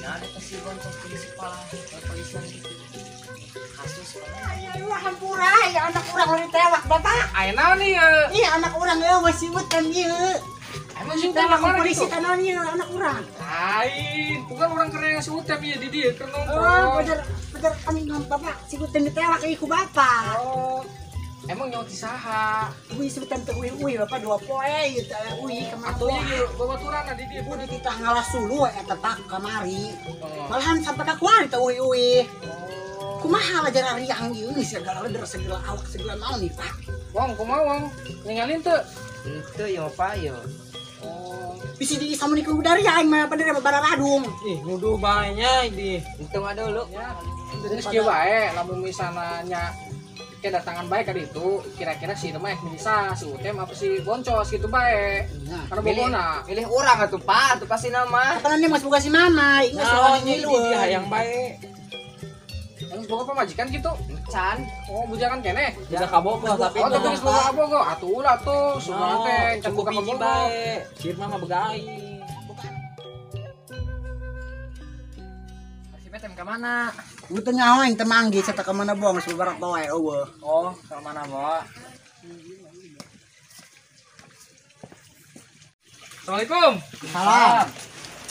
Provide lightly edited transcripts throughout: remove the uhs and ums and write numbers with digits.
Nah ada si boncos di sekolah polisian gitu. Kasus ayo hampura ya anak urang udah ditewak bapak. Aya naon ieu? Iya anak urang eueuh siwet kan ieu. Emang si Utem mana polisi kan naon ieu anak urang. Lain, bukan urang keur yang si Utem ieu di dieu keur nongkrong. Oh, bener anu bapak si Utem ditewak ieu ku bapak. Oh. Emang nyawa ti saha? Uih si Utem teh uih bapak dua poe ieu teh uih ka mana. Atuh ieu babaturanna di dieu. Udah ditah ngalah sulu eta pak kamari. Malahan sampai ka kuari teh uih-uih. Kumaha lajar riang ieu segala leder segala awak segala naon nih pak. Wong kumaha wong? Ningalin teu? Henteu yo pak yo. Oh, bisi di samuniku dari aing mah pada bararadung. Ih, nuduh bae nya di. Untung ada lu. Ya. Terus kieu bae lamun misalna nya kedatangan bae ka ditu, kira-kira si mah bisa si Utem apa si Boncos gitu bae. Nah, karena bogona. Milih urang atuh pak, atuh pasti nama. Kapan nih mas boga si mama, ingat soalnya ngilu hayang bae. Emang boga pamajikan gitu? Can. Oh, bujangan keneh. Udah kabogoh tapi oh, tapi geus boga kabogoh. Atuh ulah tuh, sugan teh can boga hiji kabogoh. Bae. Sirma mah boga aing. Si Betem ka mana? Udah nyawa yang temanggi, saya tak kemana buang, seberak bawa ya, oh. Oh, ke mana bawa? Assalamualaikum. Salam.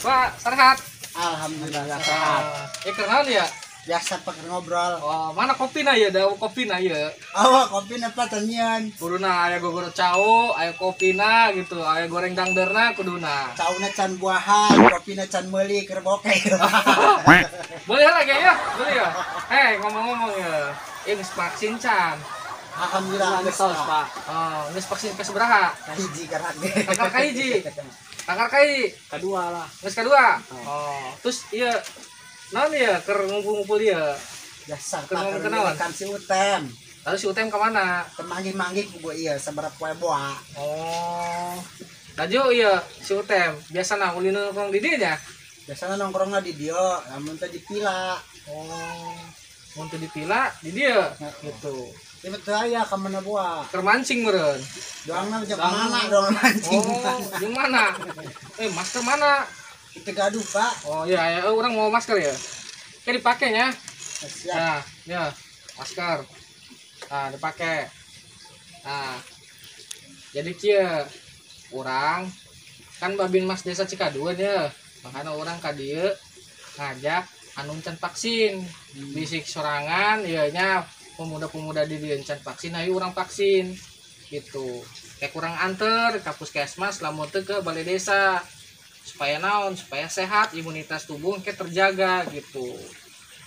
Pak, sehat. Alhamdulillah sehat. Ya kenal ya? Biasa pakai ngobrol. Oh, mana kopi na ya? Da kopi na ya. Oh, kopi na pa tanian. Kuduna aya gogoro cau, aya kopi na gitu, aya goreng dangderna kuduna. Cauna can buahan, kopi na can meuli keur boke. Boleh lah kayaknya, boleh ya. Hei, ngomong-ngomong ya. Ini geus vaksin can. Alhamdulillah geus Pak. Oh, geus vaksin ke sabaraha? Hiji karak ge. Kakar ka hiji. Kakar ka hiji. Kadua lah. Geus kadua. Oh, terus iya naon ya keur ngumpul-ngumpul ya. Biasa keur ngomong kenalan kan si Utem. Lalu si Utem ke mana? Temanggih-manggih ku gua iya sabaraha poe boa. Oh. Laju iya si Utem biasana ulin nongkrong di dieu nya. Biasana nongkrongna di dieu, lamun teh di pila. Oh. Mun teu di pila di dieu gitu. Ieu teh aya ka mana boa? Keur mancing meureun. Doangna jeung ka mana doang mancing. Oh, jeung mana? Masker mana? Kita gaduh pak. Oh iya, ya, orang mau masker ya. Oke dipakainya. Siap. Nah, ya masker. Nah dipakai. Nah, jadi kia orang kan babin mas desa Cikaduen ya. Makanya orang ka dieu ngajak anu can vaksin. Bisik sorangan, iya nya pemuda-pemuda di dieu can vaksin, ayo orang vaksin gitu. Kayak kurang anter ka puskesmas lamun teu ke balai desa. Supaya naon, supaya sehat, imunitas tubuh kayak terjaga gitu.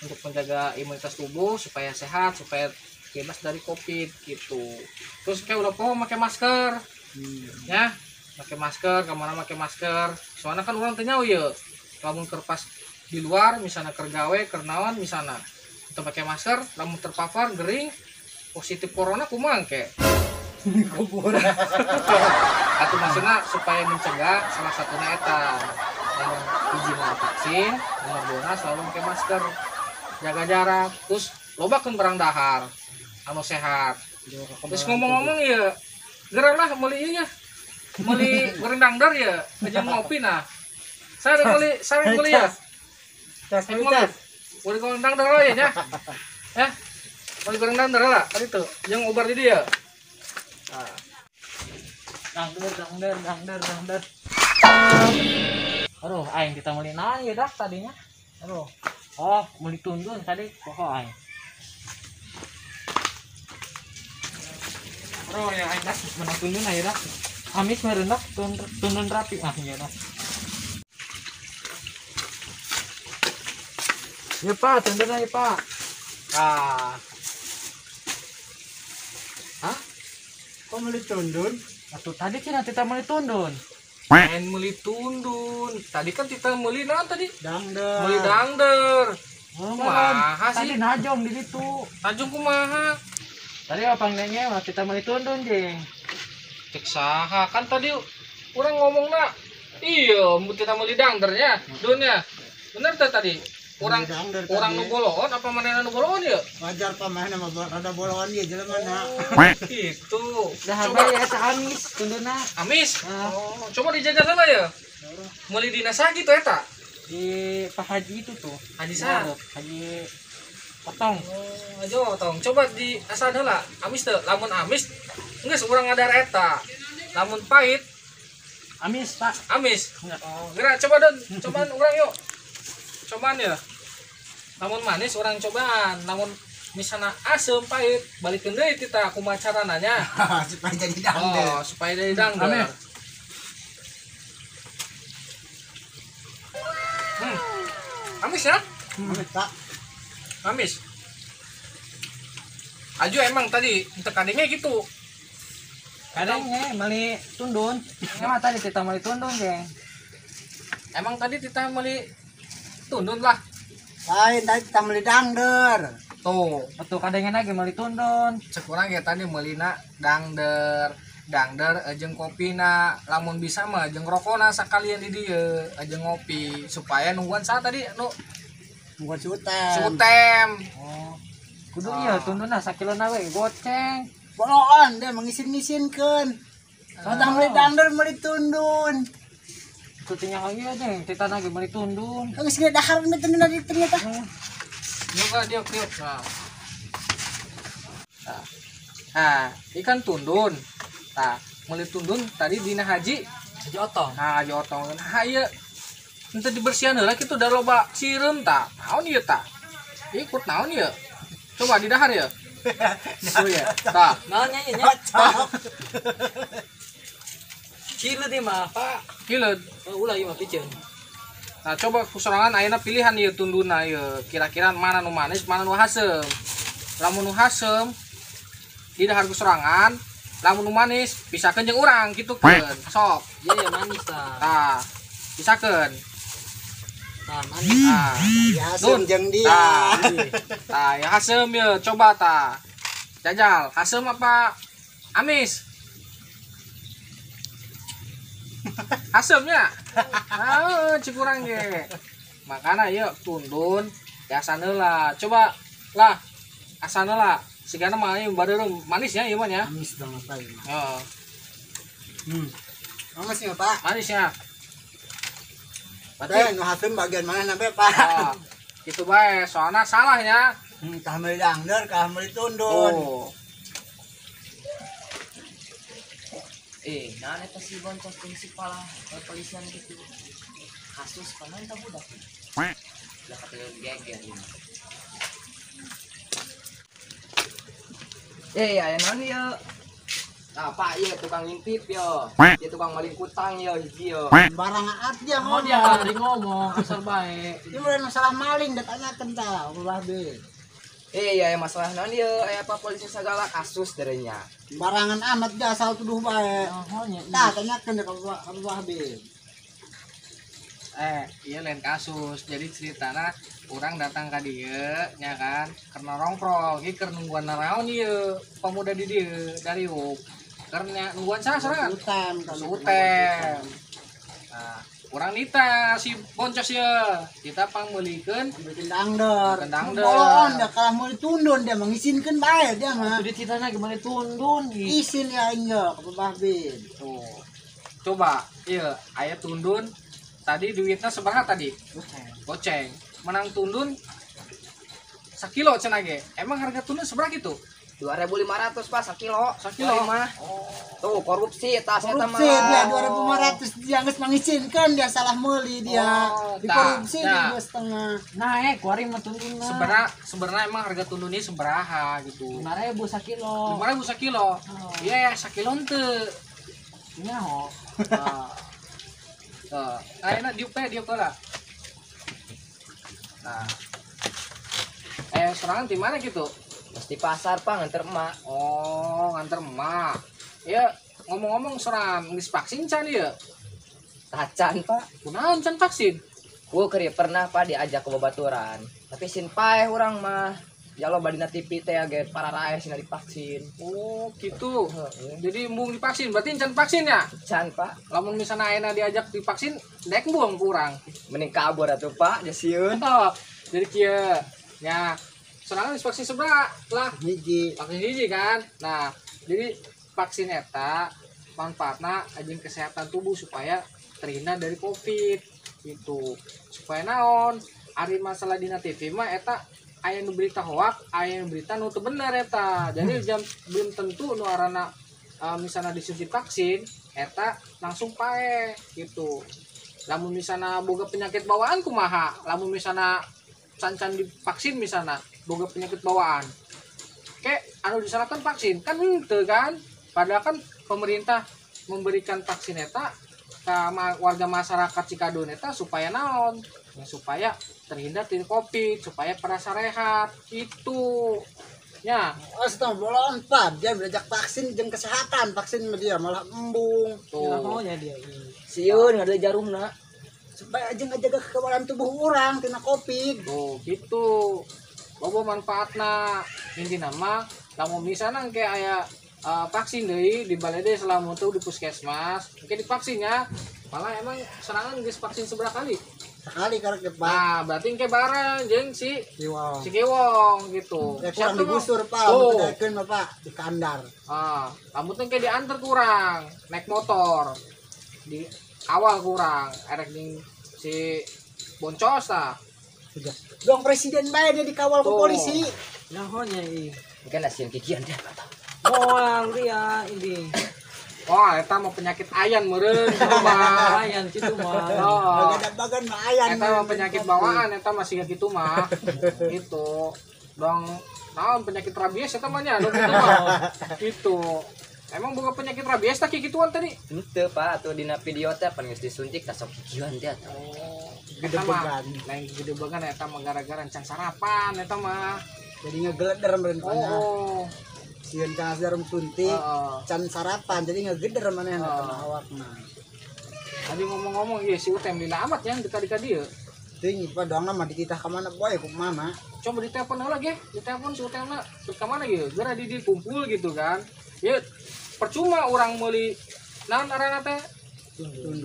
Untuk menjaga imunitas tubuh supaya sehat, supaya bebas dari Covid gitu. Terus kayak udah poho pakai masker. Ya, pakai masker, kemana pakai masker. Soalnya kan orang teu nyaho ye. Lamun keur pas di luar misalnya keur gawe, keur naon misalnya. Teu pakai masker, lamun terpapar gering positif corona kumaha engke? Kubur. Atau maksudnya supaya mencegah salah satunya eta nomor hiji mah vaksin, nomor dua selalu pakai masker, jaga jarak, terus lobakeun barang dahar anu sehat. Terus ngomong-ngomong ya, gerah lah meuli ieu nya. Meuli goreng dangdar ya, aja ngopi nah. Saya meuli ya. Meuli goreng dangdar lah ya nya. Ya. Meuli goreng dangdar lah tadi tuh, jeung ubar di dieu. Dangder, dangder, dangder, dangder. Aduh, aing kita meuli naon ya dah tadinya. Aduh. Oh, meuli tundun tadi pokok aing. Aduh, ya aing dah menang tundun aya dah. Amis meureun dah tundun rapi ah ieu dah. Ya Pak, tundun aja Pak. Ah. Hah? Kok meuli tundun? Atuh tadi cenah tita meuli tundun. Main meuli tundun. Tadi kan tita meuli naon tadi? Dangder. Meuli dangder. Oh, kumaha sih? Tadi najong di ditu. Najong kumaha? Tadi apa nanya mah tita meuli tundun jeung. Cek saha kan tadi urang ngomongna iya tita meuli dangdernya, dunnya. Bener teh tadi? Orang nu boloon apa manehna nu boloon ya? Wajar pak manehna mah rada boloon ieu jelema na. Gitu. Dah coba ya eta amis tunduna. Amis. Oh, coba dijajah heula ya. Meuli dina saha gitu eta? Di Pak Haji itu tuh. Haji sa? Haji Otong. Oh, Haji Otong. Coba di asal heula, amis teu? Lamun amis geus urang ngadar eta. Lamun pahit amis, Pak. Amis. Oh, geura coba don, cobaan urang yuk. Cobaan ya. Lamun manis urang cobaan, lamun misalnya asem pahit balikeun deui tita kumaha carana nya. Supaya jadi dangder. Oh, supaya jadi dangder. Amis ya? Amis, Pak. Amis. Aju emang tadi tekadengnya gitu. Kadangnya meuli tundun. Emang tadi tita meuli tundun, geng. Emang tadi tita meuli tundun lah. Lain tadi tita meuli dangder. Tuh, betul kadangnya lagi meuli tundun. Cek urang ya tadi meulina dangder. Dangder jeung kopina, lamun bisa mah jeung rokona sakalian di dieu, jeung ngopi supaya nungguan saha tadi nu nungguan sutem. Sutem. Oh. Kudu ieu tundunna sakilona we goceng. Boloan dia mengisin-ngisinkeun. Kalau meuli dangder meuli tundun. Tutinya ieu jeung tita lagi meuli tundun. Geus ge dahar meuli tundun di ternyata. Nyoba diuk diuk. Nah, ikan tundun. Nah, meuli tundun tadi dina Haji Haji Otong. Nah, Haji Otong. Nah, ieu henteu dibersihan heula kitu da loba sireum ta. Naon ieu ta? Ikut naon ieu? Coba di dahar ya. Oh iya. Tah, naon nya ieu nya? Cileud ieu mah, Pak. Cileud. Oh, ulah ieu mah piceun. Nah, coba kusorangan ayeuna pilihan ieu tunduna ieu. Kira-kira mana nu manis, mana nu haseum. Lamun nu haseum di dahar kusorangan, lamun nu manis pisakeun jeung urang kitu keun. Sok. Iya ya manis tah. Tah. Pisakeun. Tah manis. Tah. Ya haseum jeung dia. Tah, ya haseum ye, coba tah. Jajal, haseum apa amis? Haseumnya. Ah, cik urang ge. Makana ieu tundun biasa heula. Coba lah asana lah. Sigana mah ieu bareureum manisnya ieu mah nya. Amis banget Pak ieu mah. Heeh. Manisnya Pak. Manisnya. Berarti nu haseum bagian mana sampai Pak? Oh, gitu bae, soalna salahnya. Tah meuli dangder, tah meuli tundun. Oh. Nah eta si boncos jeung si pala polisian gitu. Kasus panon ta budak. Lah kateuleun geger ieu. Aya naon ieu? Nah, Pak, ieu tukang ngintip yo. Ieu tukang maling kutang yo hiji yo. Barang aat dia ngomong. Dia tadi ngomong asal bae. Ieu mah masalah maling datanyakeun tah, ulah be. Aya masalah naon ieu? Aya apa polisi segala kasus derenya. Barangan amat dia asal tuduh bae. Tah tanyakeun ka Abah be. Iya lain kasus. Jadi ceritana orang datang ka dieu nya kan, keur nongkrong, ieu keur nungguan naraon ieu pemuda di dieu dariup. Keur nungguan saha sorangan? Sutem. Nah, urang nita si boncos ieu. Kita pangmeulikeun dangder. Boloon da kalah meuli tundun dia mengisinkeun bae dia mah. Jadi ceritana gimana tundun? Isin ya aing ge ka Abah bin. Tuh. Coba ieu aya tundun. Tadi duitnya seberapa tadi? Goceng. Menang tundun sakilo cenah ge. Emang harga tundun seberapa gitu? 2.500 Pak sakilo. Sakilo mah. Oh. Tuh korupsi eta eta mah. Korupsi dia 2.500 dia geus mangisinkeun dia salah meuli dia. Oh, dikorupsi nah. 2,5. Nah, kuari mah tundunna. Sebenarnya emang harga tundun ini seberaha gitu. 5.000 sakilo. 5.000 sakilo. Iya ya sakilo henteu. Nya ho. Nah, enak diuk teh diuk lah. Nah. Sorangan di mana gitu? Mesti pasar, Pak, nganter emak. Oh, nganter emak. Ya, ngomong-ngomong sorangan geus vaksin can ieu? Tacan, Pak. Kunaon can vaksin? Ku keur pernah, Pak, diajak ke babaturan. Tapi sin paeh urang mah. Ya lo badina TV teh ge para raeh sina divaksin. Oh, gitu. Jadi embung divaksin, berarti can vaksin ya? Can, Pak. Lamun misalnya ayeuna diajak divaksin, dek buang kurang. Mending kabur atuh, Pak, jasieun. Oh, jadi kieu. Ya, sorangan divaksin seberapa lah? Hiji. Vaksin hiji kan. Nah, jadi vaksin eta manfaatna anjing kesehatan tubuh supaya terhindar dari Covid. Gitu. Supaya naon? Ari masalah dina TV mah eta aya nu berita hoak, aya nu berita nu teu bener eta. Jadi jam belum tentu nu arana misalnya disuntik vaksin eta langsung paeh gitu. Lamun misalnya boga penyakit bawaan kumaha? Lamun misalnya can-can divaksin misalnya boga penyakit bawaan. Kayak anu disalahkan vaksin kan henteu kan? Padahal kan pemerintah memberikan vaksin eta ke warga masyarakat Cikaduen eta supaya naon? Ya, supaya terhindar dari Covid, supaya pada sarehat itu. Ya, Oh, setengah bolon Pak, dia belajar vaksin jeung kesehatan, vaksin mah dia malah embung. tuh. nya dia ini. Sieun ngade jarumna. Supaya aja ngajaga kekebalan tubuh orang tina Covid. Tuh, gitu. Loba manfaatna. Intina mah lamun misalnya kayak aya vaksin deui di balai desa lamun teu di puskesmas, engke divaksinnya. Malah emang serangan geus vaksin seberapa kali? Sekali karek ge Pak. Nah, berarti engke bareng jeung si Kiwong. si Kiwong gitu. Ya kurang Siapa digusur Pak, Tuh. mun teu mah Pak, di kandar. Ah, lamun teh engke diantar kurang, naik motor. Di awal kurang, erek jeung si boncos tah. Sudah. Dong presiden bae dia dikawal ku Tuh. polisi. Naonnya ih. Mungkin asian kikian deh. Moal dia ini. Wah, eta mah penyakit ayan meureun kitu mah. Ayan kitu mah. Oh. Bagan-bagan mah ayan. Eta mah penyakit bawaan eta masih gitu mah. Gitu. Dong naon penyakit rabies eta mah nya anu kitu mah. Gitu. Emang boga penyakit rabies tah kikituan tadi? Henteu Pak, atuh dina video teh pan geus disuntik tah sok kikian teh atuh. Oh, eta mah Gedebegan. lain gedebegan eta mah gara-gara can sarapan eta mah. Jadi ngegeleder meureun Oh. Oh. Sieun ka jarum suntik, Heeh. can sarapan jadi ngegeder manehna Oh. kana awakna. Tadi ngomong-ngomong ieu si Utem lila amat ya dekat dieu. Teuing Pak doangna mah dititah ka mana boy ku mana. Coba ditelepon heula ge, ditelepon si Utemna terus ka mana ieu? Geura di dieu kumpul gitu kan. Ieu percuma urang meuli naon ngaranna teh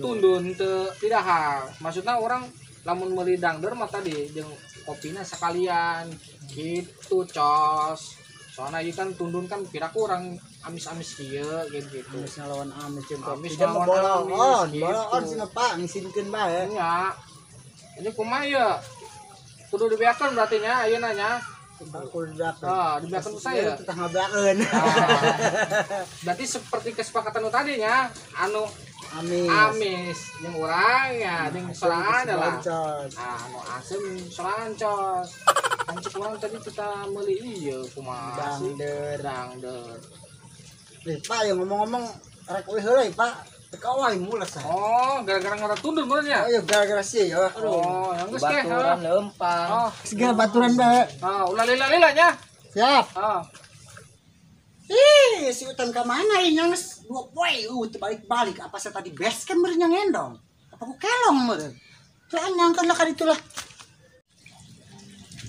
tundun teu didahar. Maksudna orang lamun meuli dangder mah tadi jeung kopina sekalian gitu cos. Soalnya ieu kan tundun kan piraku urang amis-amis kieu gitu gitu. Amis ngelawan amis jeung kopi. Amis Jeung ngelawan bolon, amis, bolon gitu. cenah Pak ngisinkeun bae. Nya. Ini kumaha ya? Kudu dibeakeun berarti nya ayeuna nya. Kudu dibeakeun. Ah, dibeakeun ku saya. Tetah ngabeakeun. Ah, berarti seperti kesepakatan nu tadi nya, anu Amis. amis jeung urang ya, jeung sorangan lah. Boncos. Ah, anu asem sorangan cos. Kan cek urang tadi kita meuli ieu kumaha sih? Dangder. Dangder. Nih Pak yang ngomong-ngomong rek euy heula Pak. Teu wae mules ah. Oh, gara-gara ngara tundun meureun ya? Oh iya gara-gara sih ya. Oh, yang geus teh. Baturan leumpang. Oh, Segala baturan bae. ah, ulah lila-lila nya. Siap. Ah, Ih, si Utan ka mana ieu geus dua poe teu balik-balik apa saya tadi best kan meureun nya ngendong. Apa ku kelong meureun? Tuh nyangkeun lah ka ditu lah.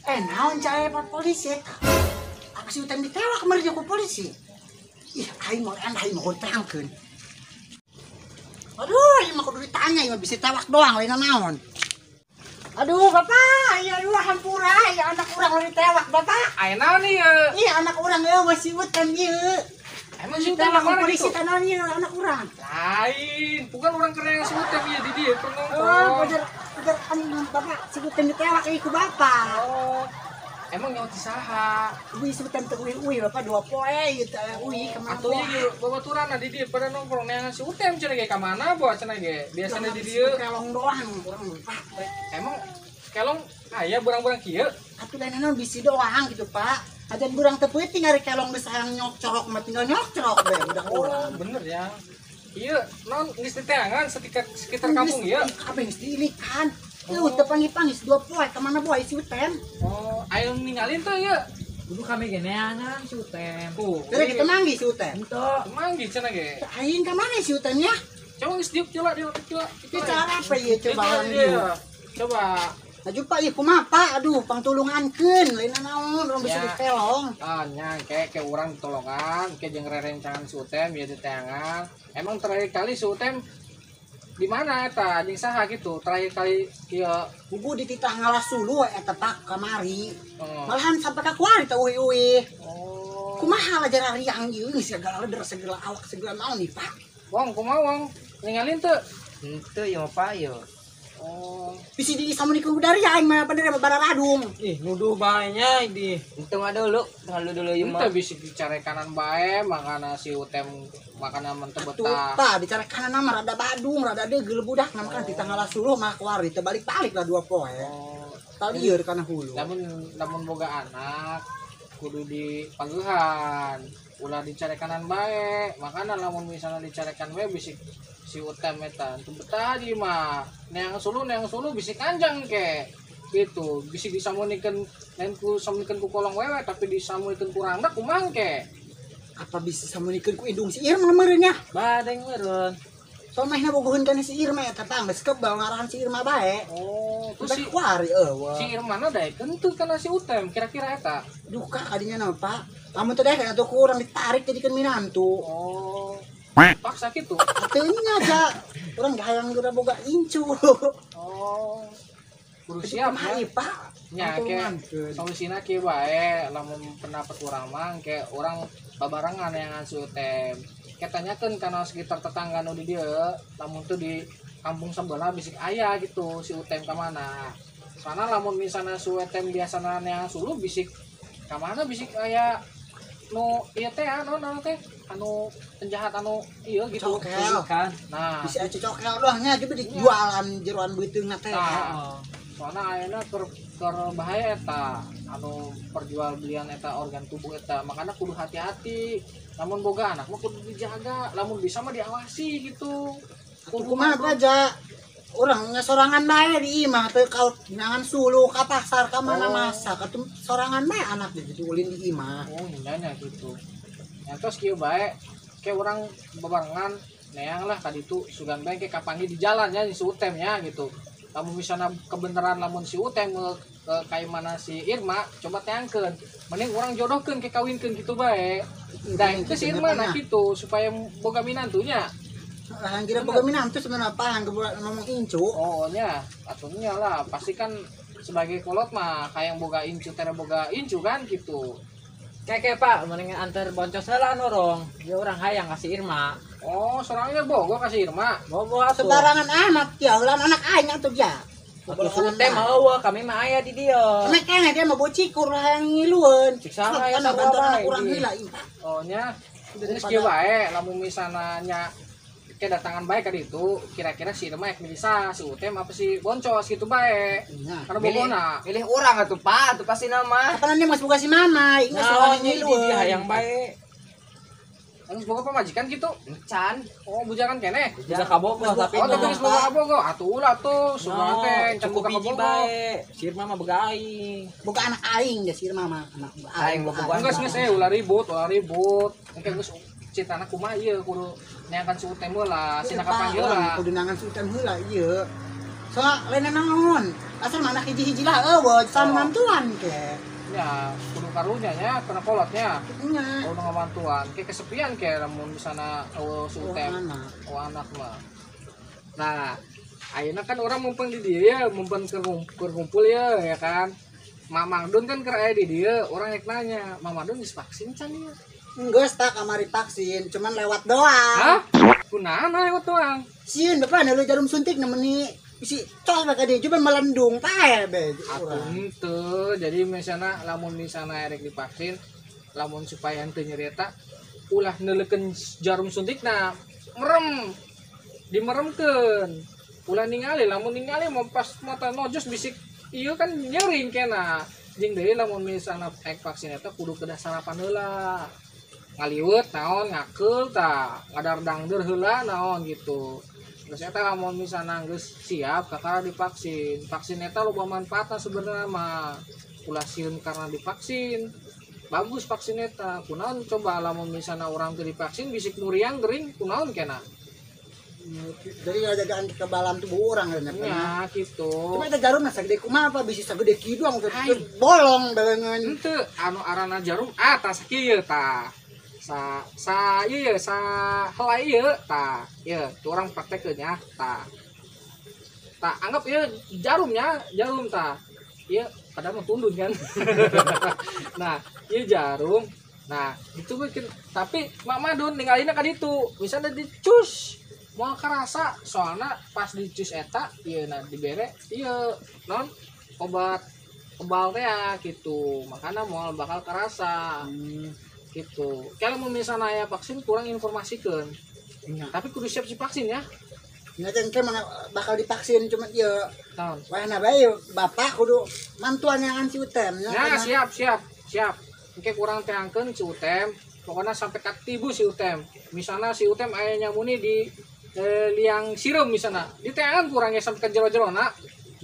Eh, naon cai pak polisi eta? Apa si Utan ditewak meureun ku polisi? Ih, aing mau endah aing mau terangkeun. Aduh, ieu mah kudu ditanya ieu mah bisa tewak doang lain naon. Aduh, Bapak, ya aduh hampura, ya anak urang lain ditewak, Bapak. aya naon ieu? Iya anak orang ya masih hutan ieu. Emang si Utem Kita mana polisi gitu? tanah ieu anak orang. Lain, bukan orang keren yang si Utem ieu di dieu keur Oh, nongkrong. bener bener anu bapak si hutan ditewak ieu ku bapak. Oh, emang nyawa ti saha? Uwi si hutan teu uwi bapak dua poe ieu teh uwi ka mana Atuh ieu babaturan di dieu pada nongkrong neangan si Utem cenah ge ka mana bawa cenah ge. Biasana di dieu. Kelong doang urang Pak. Emang kelong aya burang-burang kieu? Atuh lain naon bisi doang gitu Pak. Ajan burang teu peuting ari kelong geus hayang nyokcorok mah tinggal nyokcorok bae budak Oh, urang. bener ya. Iya, non geus diteangan sekitar sekitar kampung ieu. Kabeh geus diilikan. Ieu teu panggih-panggih dua poe ka mana boy si hutan. Oh, ayo ninggalin tuh ieu. Kudu kami geneangan si Utem. Tuh. Jadi kita manggih si hutan. Henteu. Manggih cenah ge. Aing ka mana si hutannya? Coba geus diuk coba diuk coba. Itu cara apa ya coba orang Iya. diuk. Coba. Maju Pak ieu kumaha Pak? Aduh, pangtulungankeun lain naon urang bisa Ya. dikelong. Ah, nya kayak kayak urang ditolongan, kayak jeung rerencangan si Utem ya diteangan. Emang terakhir kali si Utem di mana eta jeung saha gitu? Terakhir kali ieu Bubu dititah ngalah sulu we eta Pak kamari. oh. Malahan sampai ka kuari teh uwi-uwi. Oh. Kumaha lajar riang ieu segala leder segala awak segala naon nih Pak. Wong, kumaha wong? Ningalin teu? Henteu ieu mah Pak ieu. Oh. Bisi disamunikeun ku dari aing mah padahal bararadung. Ih, nuduh bae nya di. Untung ada dulu, tunggu dulu ieu mah. Ente bisa dicarekanan bae makana si Utem makana menteu Atuh betah. pa dicarekanan mah rada badung, rada deugel budak nah makan di tanggal suluh mah keluar teu balik-balik lah dua poe. Oh. Talieur kana hulu. Lamun boga anak kudu dipagehan, ulah dicarekanan bae. Makana lamun misalnya dicarekan bae bisi si Utem eta teu betah di mah. Neang suluh bisi kanjang ke. Gitu, bisi disamunikeun lain ku samunikeun ku kolong wewe tapi disamunikeun ku rangda kumaha ke. Apa bisa samunikeun ku indung si Irma meureun nya? Badeng meureun. Soalnya mahna bogoheun kana si Irma eta tah geus kebal ngarahan si Irma bae. Oh, terus Terus si kuari eueuh. si Irmana daekeun teu kana si Utem kira-kira eta. Duka kadinya na Pak. Lamun teu daekeun atuh ku urang ditarik jadikeun minantu. Oh. Paksa gitu. Teu nya ja. Urang hayang geura boga incu. Oh. Kudu siap Kumaha ya. ieu, Pak? Nya ke solusina kieu bae lamun pendapat urang mah ke urang babarengan yang si Utem. Ke tanyakeun kana sekitar tetangga nu di dieu, lamun teu di kampung sebelah bisik aya gitu si Utem ka mana. Soalna lamun misalna si Utem biasana neang suluh bisik ka mana bisik aya nu ieu teh anu naon teh anu penjahat anu ieu gitu. Cokel. Kan. Nah, Bisa aja cokel doang nya juga dijualan jeroan beuteungna teh. Nah, soalna ayeuna keur bahaya eta anu perjualbelian eta organ tubuh eta makanya kudu hati-hati lamun boga anak mah kudu dijaga lamun bisa mah diawasi gitu. Atuh kumaha aja. Urang nya sorangan bae di imah teu kau nyangan suluh ka pasar ka mana masak atuh sorangan bae anak jadi ulin di imah. Oh nya gitu. Ya terus kieu bae ke urang bebarengan neang lah tadi tuh sugan bae ke kapanggih di jalan ya si Utem ya gitu. Lamun misalnya kebenaran lamun si Utem ke kayak mana si Irma coba teangkeun mending urang jodohkeun ke kawinkeun gitu bae. Nah itu si Irma nah gitu supaya boga minantunya. Hayang kira boga minantu sebenarnya apa hayang ngomong incu. Oh nya atunya lah pasti kan sebagai kolot mah hayang boga incu tera boga incu kan gitu. Keke Pak, mendingan antar boncos heula norong. Ya urang hayang kasih Irma. Oh, sorangnya bogo kasih Irma. Bogo atuh. Sembarangan amat ya, ulah anak aing atuh ya. Atuh Utem mah eueuh, kami mah aya di dieu. Mek kene dia mah bocikur hayang ngilueun. Cik saha ya Kan sarua bantuan anak bae urang di. heula ieu. Oh nya, geus kieu bae lamun misalnya nya kedatangan bae ka ditu, kira-kira si Irma ek bisa, si Utem apa si Boncos gitu bae. Nya. Karena bogona. Milih urang atuh Pak, atuh pasti nama. Apa nanti mas boga si mama, ingat Naon soalnya nya di ngilueun. dia hayang bae. Geus boga pamajikan gitu. Encan. Oh, bujangan keneh. Bisa ka Bogor tapi Oh, tapi geus boga ka Bogor. Atuh ulah tuh, sugan teh can cukup boga ka hiji Bogor. bae. Si Irma mah boga aing. Boga anak aing ya si Irma mah anak Aing boga Geus geus ulah ribut, ulah ribut. Engke geus citana kumaha ieu kudu neangkan si Utem heula, sina kapanggil lah. Kudu nangan si Utem heula ieu. Soalnya lain naon. Asal mana hiji-hiji lah eueuh, san mantuan ke. Ya, kudu karunya nya, kana kolotnya. Nya. Kudu ngabantuan. Ke kesepian ke lamun misalna eueuh si Utem. Anak. Oh anak mah. Nah, ayeuna kan orang mumpung di dieu ya, mumpung keur ngumpul ya, ya kan. Mamang Dun kan keur aya di dieu, orang rek nanya, Mamang Dun geus vaksin can ieu? Enggeus tak kamari vaksin, cuman lewat doang. Hah? Kunaon lewat doang? Sieun bapak lu jarum suntik nemeni isi col ka dia coba melendung pae be. Atuh henteu. Jadi misalna lamun misalna erek divaksin, lamun supaya henteu nyeri eta ulah neuleukeun jarum suntikna, merem. Dimeremkeun. Ulah ningali, lamun ningali mau pas mata nojos bisik ieu kan nyering kena. Jeung deui lamun misalna ek vaksin eta kudu kedah sarapan heula. Ngaliwet naon ngakeul tah, ngadardangdeur heula naon gitu. Geus eta lamun misalna geus siap kakara divaksin. Vaksin eta loba manfaatna sebenarnya mah. Ulah sieun karena divaksin. Bagus vaksin eta. Kunaon coba lamun misalna urang teu divaksin bisik muriang gering kunaon kena. Jadi jagaan kekebalan tubuh orang kan Ya gitu. Cuma eta jarum sagede kumaha apa bisa sagede kieu doang bolong balengan. Henteu anu arana jarum ah tah sakieu tah. Sa sa ieu sa helai ieu tah. Ieu tu urang praktekkeun nya tah. Tah anggap ieu jarumnya, jarum tah. Ieu padahal mah tundun kan. Nah, ieu jarum. Nah, itu bikin tapi Mak Madun ningalina ka ditu. Misalnya dicus. Moal karasa soalna pas dicus eta ieu na dibere ieu non obat kebal teh gitu. Makana moal bakal kerasa. Gitu. Kalau mau misalnya aya vaksin kurang informasikeun. Nya. Tapi kudu siap si vaksin ya. Nya teh engke mana bakal divaksin cuma ieu. Naon? Wahna bae bapak kudu mantuan yang si Utem nya. Nah, siap. Engke kurang teangkeun si Utem. Pokoknya sampai katibu si Utem. Misalnya si Utem aya nyamuni di liang sireum misalnya. Diteangan kurangnya sampai ke jero-jerona.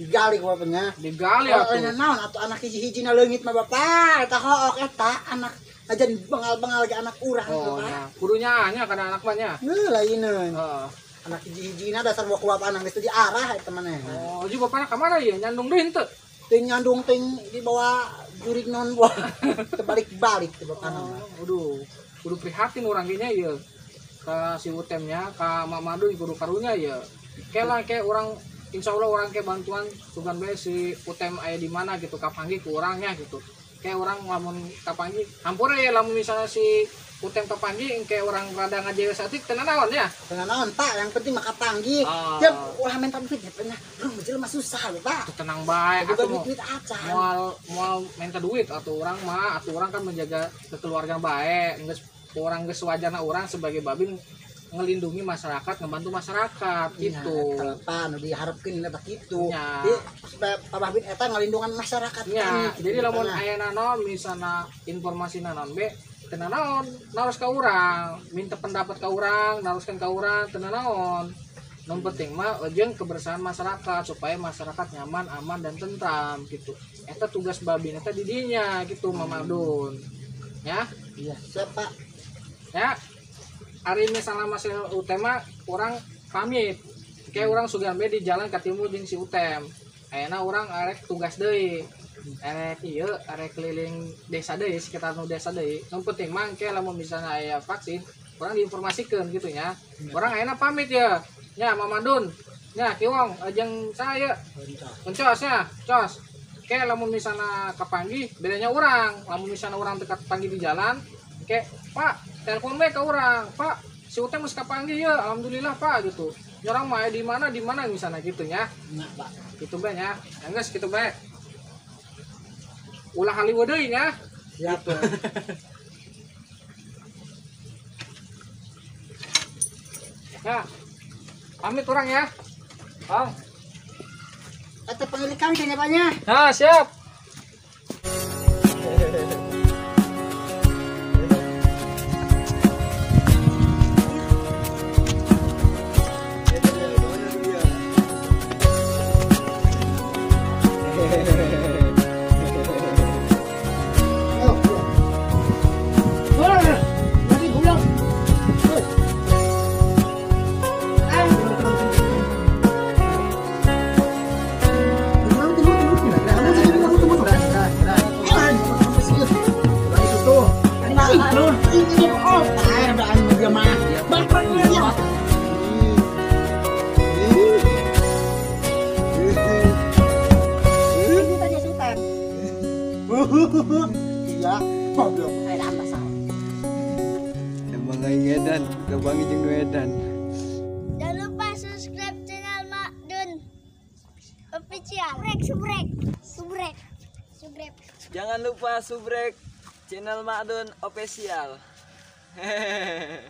Digali ku bapaknya. Digali Oh, atuh. naon atuh anak hiji-hijina leungit mah bapak. Eta hook eta anak aja bengal-bengal ge anak urang Oh, bapak. nah, kudunya nya kana anak mah nya. Heuh laineun. Heeh. Anak hiji-hijina dasar buah ku bapak anak geus teu diarah eta maneh. Oh, ji bapana ka mana ieu? Nyandung deui henteu? Teu nyandung teh dibawa jurig non buah. Terbalik-balik teh bapana mah. Oh, aduh, kudu prihatin urang ge nya ieu. Ka si Utemnya, ka Mamadun kudu karunya ieu. Kela ke urang insya Allah orang ke bantuan sugan bae si Utem aya di mana gitu kapanggih ku urangnya gitu. Kayak orang lamun kapanggih hampura ya lamun misalnya si Utem kapanggih engke orang rada ngajewe saeutik teu nanaon ya. Teu nanaon Pak, yang penting mah kapanggih. Ah. Ya ulah minta duit ya pernah. Urang jelema susah lho Pak. Tuh tenang bae Boga atuh duit-duit acan. Moal minta duit atau orang mah atau orang kan menjaga kekeluargaan bae geus orang geus wajarna urang sebagai babin ngelindungi masyarakat, ngebantu masyarakat gitu. Eta Pak nu diharapkeun eta kitu. Nya. Jadi supaya Pak Babin eta ngalindungan masyarakat Ya, kan. Gitu, jadi lamun nah. aya naon misalna informasi naon be teu naon, naros ka urang, minta pendapat ka urang, naroskeun ka urang teu naon. Nu penting mah jeung kebersihan masyarakat supaya masyarakat nyaman, aman dan tentram gitu. Eta tugas babin eta di dinya gitu Mamadun. Ya, Iya, siap Pak. ya. Ari misalnya masih Utem mah urang pamit. Kayak urang sugan be di jalan katimu jeung si Utem. Ayeuna urang arek tugas deui. Arek ieu arek keliling desa deui sekitar nu desa deui. Nu penting mah engke lamun misalnya aya vaksin, urang diinformasikeun gitu nya. Urang ayeuna pamit ya. Nya Mamadun. Nya Kiwong jeung saya. Encos nya, cos. Kayak lamun misalnya kapanggih bedanya urang. Lamun misalnya urang dekat panggih di jalan, kayak Pak, telepon bae ke urang, Pak, si Utem geus kapanggih ya, alhamdulillah Pak gitu. Nyorang mah di mana misalnya gitu nya. Nah, Pak. Gitu bae nya. Ya geus kitu bae. Ulah haliweu deui nya. Siap. Gitu. Ya. Pamit urang ya. Bang. Eta pangilikan kayaknya Pak nya. Nah, siap. Iya, goblok. Emang aing edan, gabangi jeung nu edan. Jangan lupa subscribe channel Madun Official. Subrek. Jangan lupa subrek channel Madun Official. Hehehe.